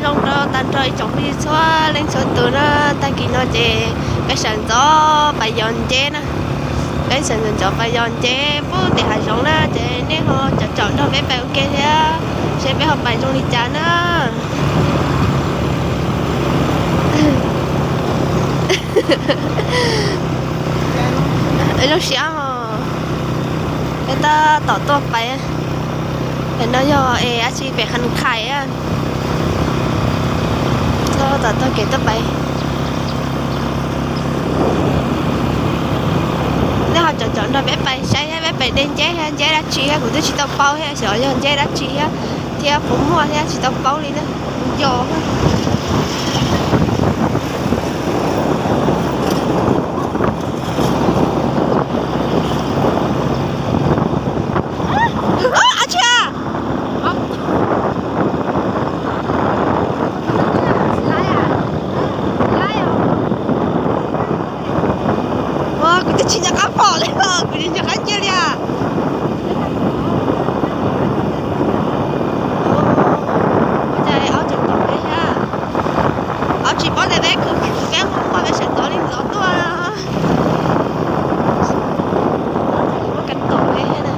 Zoo rau tag nrho ib tsoom phooj ywg txhua leej txhua tus na, tag kis no ces peb sawv ntxov pais yos nceb na. Peb sawv ntxov ntxov pais yos nceb puag tim hav zoov na, ces nej ho caum caum nrog peb pais ua ke thiab, seb peb ho pais zoo li cas na. Zoo siab os. Peb tab tom tuaj pais, pem no yog es dab tsi, pem Khas Khais. Tab tom taug kev tuaj pais. Nej ho caum caum nrog peb pais saib peb pais de nceb thiab, nceb dab tsi thiab, kuv twb tsis tau paub thiab, xyov yog nceb dab tsi thiab, thiab puas muaj thiab tsis tau paub li na. Yos. Ab tsi a. Ua, kuv twb tsis nco qab pom li, kuv tsis nco qab cia li as. Ua cas ob tseem tom peb thiab. Ob tsis paub tias peb, peb mus ua peb sawv ntxov li ntxov tuaj. Ua kas tom peb thiab na.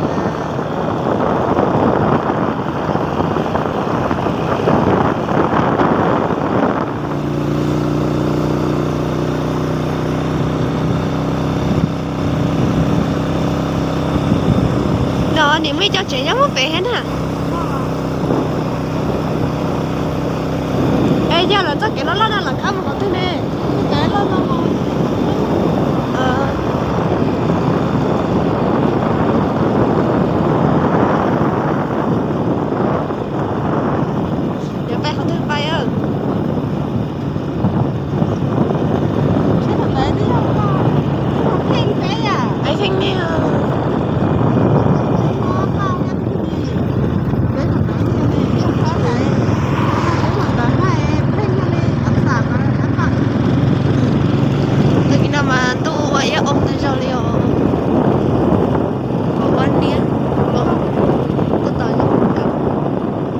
No nim muaj ib co tsev nyob muaj pem thiab na. Es yog lawv txoj kev loj loj no lawv qab mus qhov twg ne? Yuav pais qhov twg pais? Tag kis no mas ntuj ua ib ob tag zog li os. Ua niab, ua tau zoo kawg.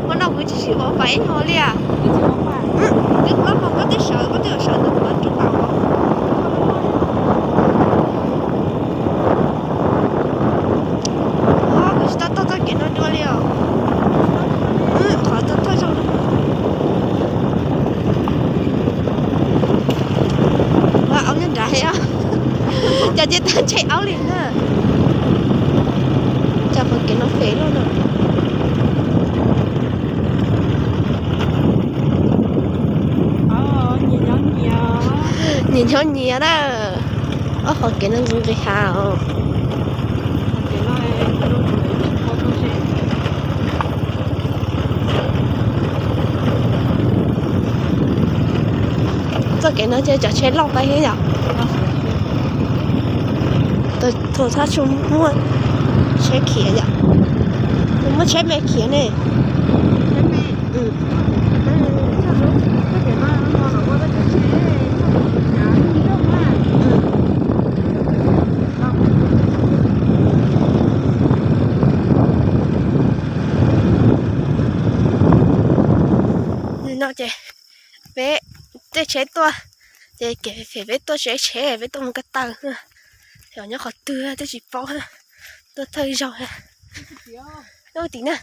Ua no kuv tsis tsis ua pais ib hmo li as. Twb plaub hmo koj twb sawv, koj twb yuav sawv ntawm kuv tus tau. Kuv tsis tau taug txoj kev no dua li os. Qhov txog txog zoo. Aub nyob nrad thiab. Cov ces tag ntshe aub li na. Cov qhov kev no fem loj na. Nyias nyob nyias na. Ob qhov kev no nqis nqis hav os. Txoj kev no ces cov tsheb loj pais thiab yom. Thaum thaj tsam muaj tsheb khiav yom. Muaj tsheb me khiav ne. No ces peb tej tsheb tuaj, ces kev phem peb tuaj tsheb tsheb peb tuaj mus ko taw. Xyov nyob qhov twg twb tsis paub, tuaj thawj zaug. Nyob tim na.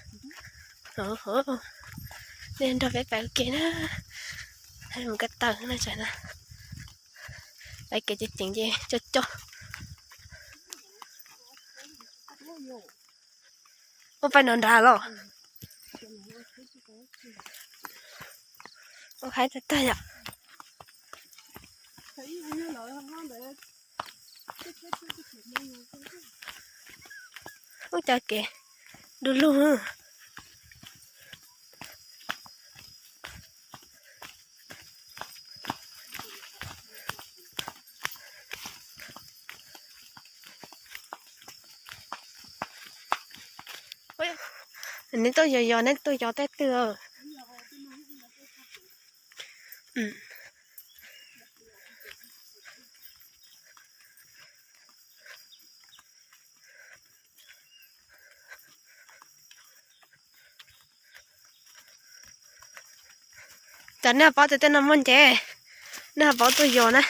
Nej nrog peb pais ua ke na. Mus ko taw na, pais kev ceev ceev ces cog cog. Ua pais no nrad los? Ua haib tag tag yom. Ua cas kev du lug. Neb tuaj yos yos, neb tuaj yos tej twg? Cas nej ho paub tias tej no muaj nceb, nej ho paub tuaj yos na.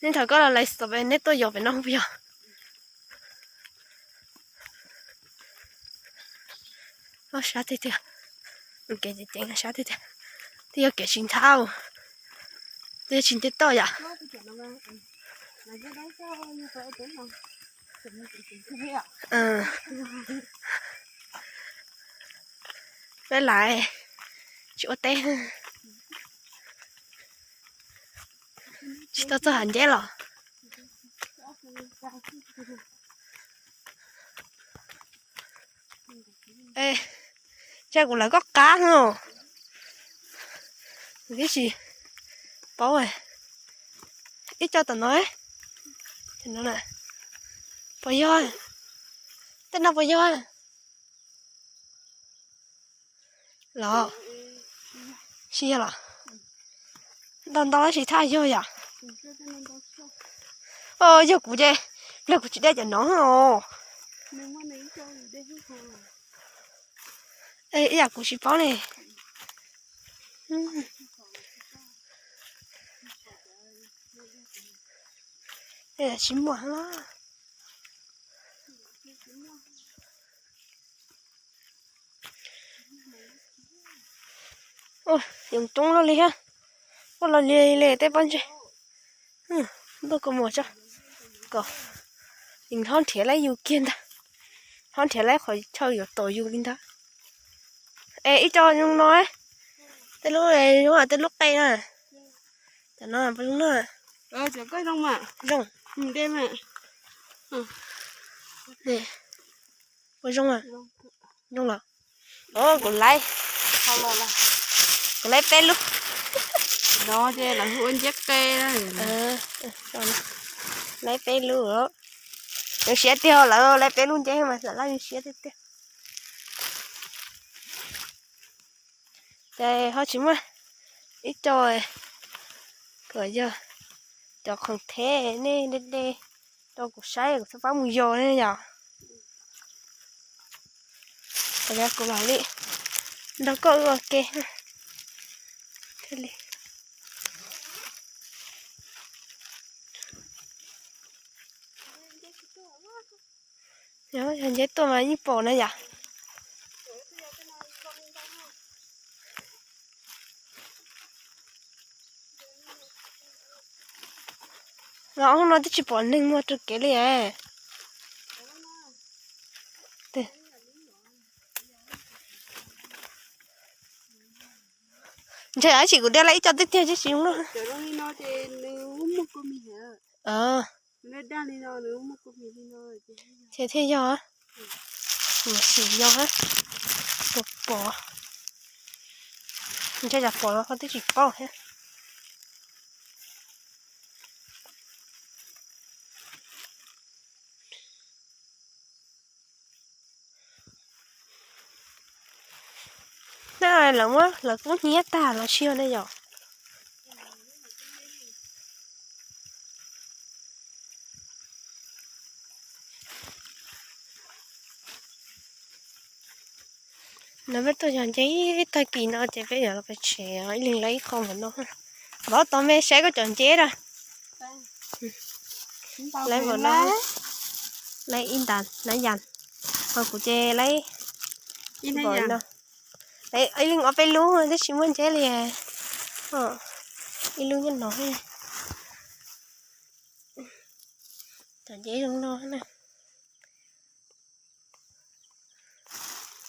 Nej thaum koj los lais xov nej tuaj yos pem no puas yog? Sab tiag tiag. Kev ceev ceev sab tiag tiag. Twb yog kev tsis nthav, twb yog tsis nce toj yom. Peb lais tsis ua teb. Tsis tau txog hav nceb los. Ntshai kuv lawv koj qab no. Kuv twb tsis paub. Ib co tom no. Puas yog? Tej no puas yog? Los, tsis yog los? Ntau ntau tab sis thaj yog yom. Yog kuv ces, yog kuv tsis de cov no os. Ib yam kuv tsis paub ne. Tsis muaj. Yoov coob loj li thiab. Ua los li li tej pob ntseg. Ntuj, kua muag tso, kom hlob nrhiav laib yus kiag ntag. Hlob nrhiav laib qhov chaw yuav tom yus li ntag. Es ib co zoo no, tej lub zoo, tej lub qe na. Cov no puas zoo na? Zoo. Puas zoo? Zoo los? Kuv laib, kuv laib peb lub. No ces lawv hu ua nceb qe. Laib peb lub. Zoo siab tiag, lawv laib peb lub nceb mas xam laj zoo siab tiag tiag. Ces ho tsis muaj ib co, kom yog cov khoom thev nej de de rau kuv saib, kuv txhob pab mus yos ne yom. Kuv los li nrog koj ua ke thiaj li. Yog nceb tuaj mas yeej pom na yom. Los hnub no twb tsis pom neeg muag rau kev li. Ntshai dab tsi kuv de lawm ib co twb tiag tsis zoo no. Ces thiaj yog, mus sim yog, mus pom. Ntshai tsam pom los ho twb tsis paub thiab. Lawv muab lawv kub hnyiab tag los tsis yog ne yom. No peb tuaj yos nceb ib tag kis no ces peb yuav los pem tsev, ib leeg laib ib qho npaum no. Vauv tos me saib koj cov nceb na. Laib npaum no, laib ib ntas laib yas, ho kuv ces laib ib npaum no. Ib leeg ob peb lub twb tsis muaj nceb li. Ib lub nyob no. Cov nceb zoo no na.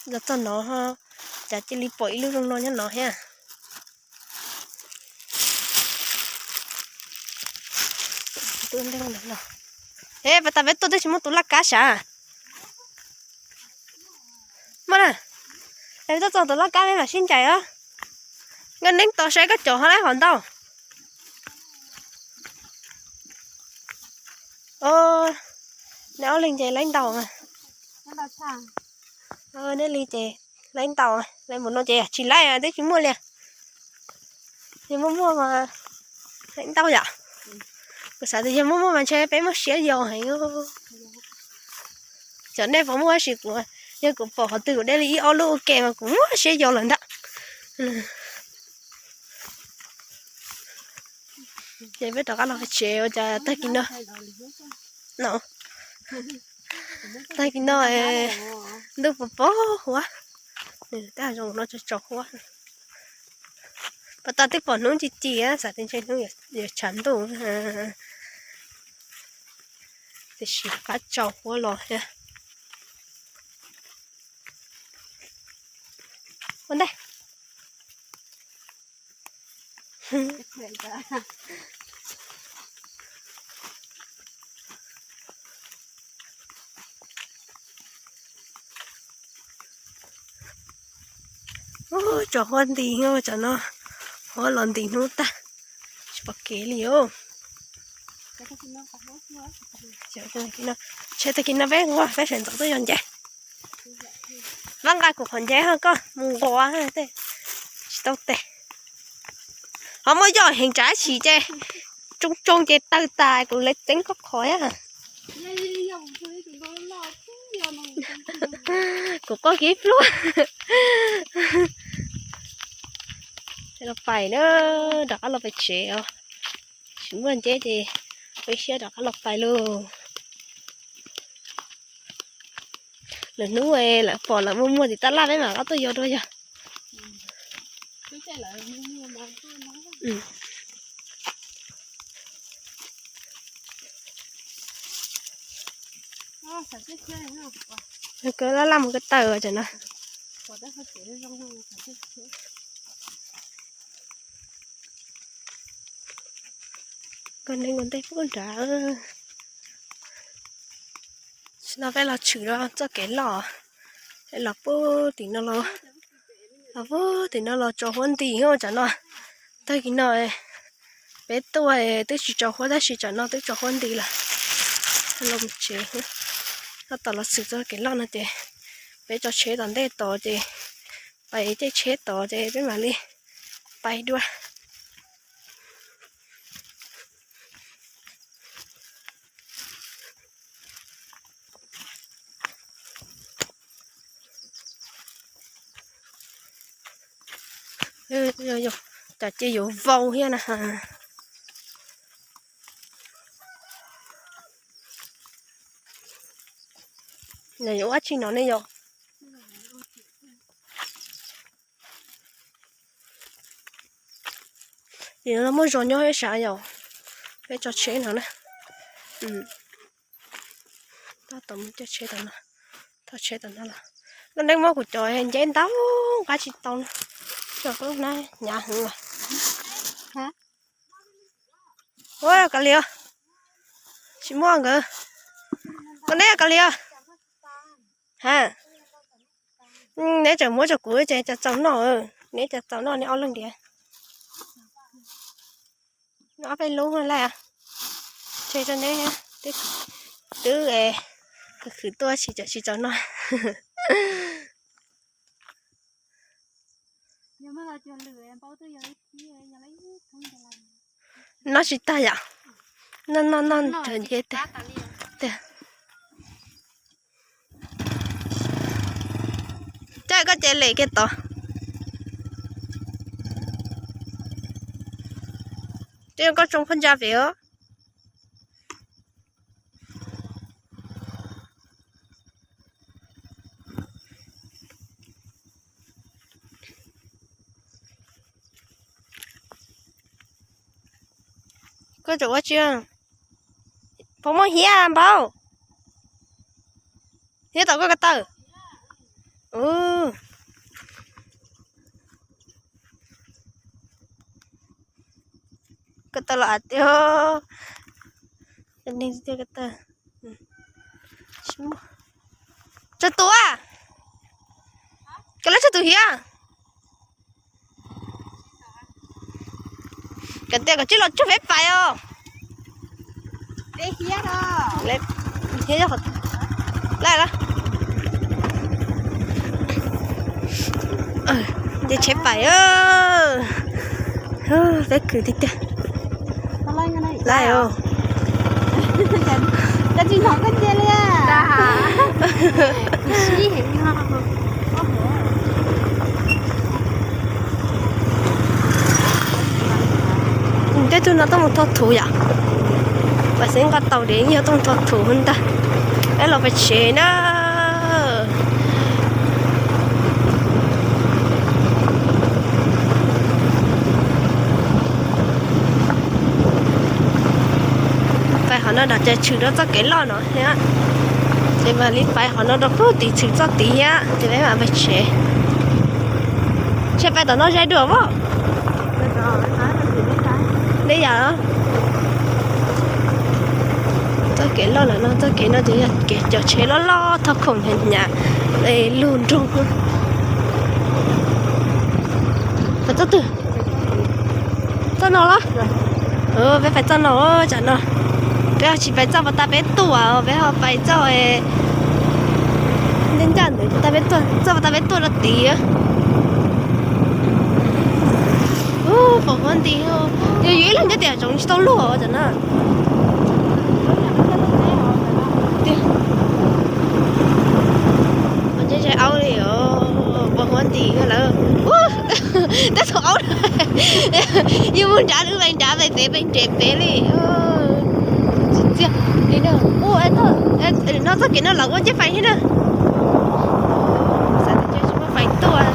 Los txog no ho cas cia li pom ib lub zoo no nyob no thiab. Eb, pas tas peb tuaj twb tsis muaj tus laj kab sav. Muaj na. Es tuaj txog tus laj kab peb mam sib ncaim os. Nkauj Neeb tos saib koj cov ho laib qhov ntau. Nej ob leeg ces laib ntau. Nej li ces laib ntau, laib npaum no ces tsis laib twb tsis muaj li. Yog muaj muaj mas ntau yom. Kuv xav tias yog muaj muaj mas ntshe peb muaj siab yos heev. Cov nej puas muaj tab sis kuv, yog kuv pom qhov twg kuv de li ib ob lub ua ke mas kuv muaj siab yos lawm ntag. Ces peb rov qab los pem tsev ua cas tag kis no, no, tag kis no ntuj pos pos huab, nws tab zoo no tsaus tsaus huab. Pas tas twb pom hnub ci ci, xav tias ntshe hnub yuav tshav ntuj, tiam sis rov qab tsaus huab los thiab. Ua ntej. Ub, tsaus huab nti, tsaus no, huab los nti hnub tag, tsis pom kev li os. Ntshe tag kis no peb nquag peb sawv ntxov tuaj yos nceb. Vaj nqa kuv qhov nceb ho koj mus nquas tej tsis tau tes. Ho muaj yoj heev tsav sim ces tsoo tsoo ces tawg tas kuv lawv txeeb koj qhov. Kuv qoj kiv pluaj. Los pais na, rov qab los pem tsev os. Tsis muaj nceb ces ua ib siab rov qab los pais lauj. Lwm hnub lawv pom lawv muaj muaj tim tab laj peb mam rov qab tuaj yos dua yog. Kawg laj laj mus ko taw tsam no. Koj neeg ua ntej pub nrad. Tam sim no peb los tshwm rau txoj kev loj, los pub tim no los, los pub tim no los tsaus huab nti tsam no. Tag kis no peb tuaj twb tsis tsaus huab tab sis tsam no twb tsaus huab nti lawm. Los tsev, tab tom los tshwm txoj kev loj no ces peb tso tsheb tom ntej tod ces pais caij tsheb tod ces peb mam li pais dua. Cas cia yuav vau thiab na. Nws yuav ua tsi no ne yom? Ces no muaj zos nyob ib sab yom, peb tso tsheb no na. Tab tom mus caij tsheb tom no, thauj tsheb tom no los. Lub neej muab kuv cov nceb ntau nqa tsis tau, cov hnab hnyav heev lawm. Ua kawg li os, tsis muaj nkawd. Koj neb kawg li os. Ha, neb tseem muab rau kuv ces cas txaus noj, neb cas txaus noj neb ob leeg diam. Ob peb lub lawm, tseg rau neb, twb khwv tuaj tsis txaus noj. Noj tsis tag yom, noj noj noj nrog nceb tiag. Tiag. Caij koj cev lem kiag tod. Twb yog koj tsoo phab ntsa pem os. Koj tseem ua tsi? Puas muaj hiab npaum? Hiab tom koj ko taw. Ko taw los tiag. Tsawg tus a? Koj lawv tsawg tus hiab? Kom tias kom tsij los tsuag peb pais os. Nce tsheb pais. Peb khwv tiag tiag. Laj os. Tej tug no tuaj mus thauj thuv yom. Pab xeeb nqa tau de yog tuaj mus thauj thuv ntag. Peb los pem tsev na. Pais qhov no rau ces tshwm rau txoj kev loj no thiab. Ces mam li pais qhov no rau puag tim tshwm txoj tid thiab ces peb mam pais tsev. Ntshe pais tom no ze dua as. Deb yam. Txoj kev loj lawm no, txoj kev no ces yog kev cov tsheb loj loj thauj khoom hnyav hnyav, lug nroog. Pais txoj twg? Txoj no los? Peb pais txoj no, tsam no peb ho tsis pais txoj pas tas peb tuaj, peb ho pais txoj ncaj ncaj ntawd, txoj pas tas peb tuaj rau tid. Pom huab nti, yog yus ib leeg nyob tias zoov tsis tau luaj tsam no. Ua ntsej ze aub li os, pom huab nti lawm. Tab tom aub, yus mus nrad lwm vees nrad vees pem vees nres pem li. Tsis txiaj li na. No txoj kev no lawv ua ncej fais thiab na. Xav tias tsis muaj fais tuaj.